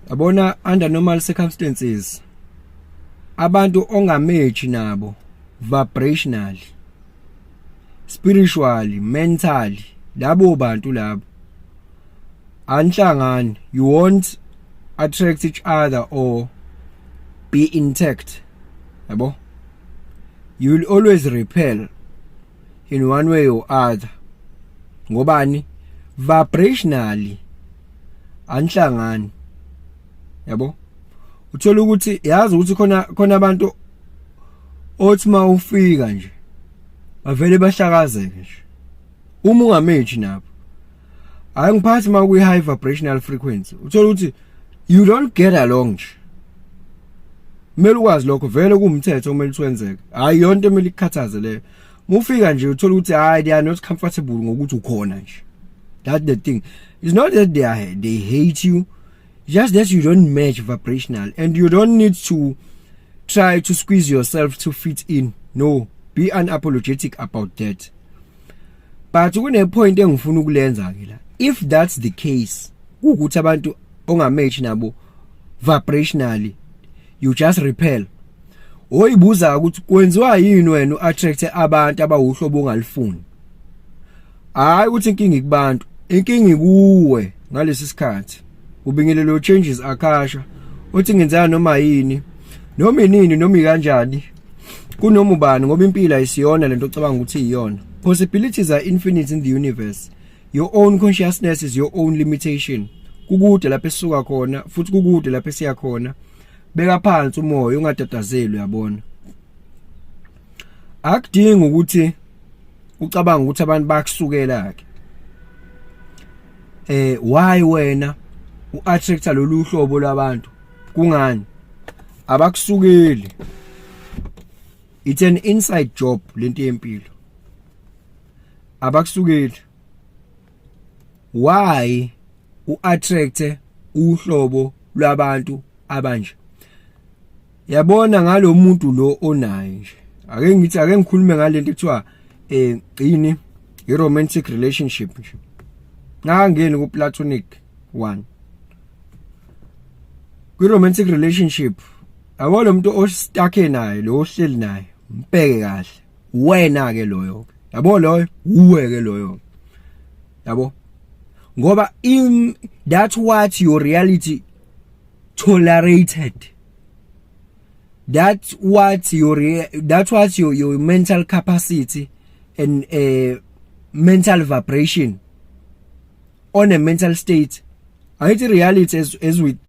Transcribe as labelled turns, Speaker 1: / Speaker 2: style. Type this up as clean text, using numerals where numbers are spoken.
Speaker 1: Yabona, under normal circumstances, abantu ongamatch nabo vibrationally, spiritually, mentally, labo bantu labo anihlangani. You won't attract each other or be intact, yabo. You will always repel in one way or other. Ngobani? Vibrationally anihlangani, yabo. Uthola ukuthi, yazi ukuthi khona abantu othi mawufika nje bavele bahlakazeke nje uma ungamatch nabo. Hayi, ngiphathi ma kuyi high vibrational frequency, uthola ukuthi you don't get along nje. Kumele ukwazi lokho, vele kuwumthetho kumele uthwenzeke. Hayi, yonke emele ikukhathaze leyo. Mufika nje uthola ukuthi, hayi, they are not comfortable ngokuthi ukhona nje. That the thing, it's not that they hate you, just that you don't match vibrational, and you don't need to try to squeeze yourself to fit in. No, be unapologetic about that. But kune point engifuna ukulenza ke la: if that's the case, ukuthi abantu ongamatch nabo vibrationally, you just repel, oyibuza ukuthi kwenziwa yini wena uattract abantu abawuhlobo ongalifuni. Hayi, ukuthi inkinga ikubantu, inkinga kuwe ngalesi sikhathi. Ubingelelo changes akasha uthi ngenzana noma yini, noma inini, noma ikanjani, kunoma ubani, ngoba impilo ayisiyona lento ocabanga ukuthi iyona. Possibilities are infinite in the universe. Your own consciousness is your own limitation. Kukude lapho esisuka khona futhi kukude lapho esiya khona. Beka phansi umoya, ungatatazeli, uyabona. Akudingi ukuthi ucabanga ukuthi abantu bakusukela ke. Why wena uattracta lolu hlobo lwabantu? Kungani? Abakusukeli. It's an inside job lento yempilo. Abakusukeli. Why uattract uhlobo lwabantu abanje? Yabona, ngalomuntu lo onaye nje, ake ngithi, ake ngikhulume ngalento ekuthiwa yini, i romantic relationship nje, ngangeni ku platonic one, kwi romantic relationship, yabo. Lo muntu ostuck naye, lo ohleli naye, mbheke kahle wena ke loyo, yabo. Loyo uwe ke loyo, yabo, ngoba in that's what your reality tolerated, that's what your mental capacity and mental vibration on a mental state. Ayithi reality as we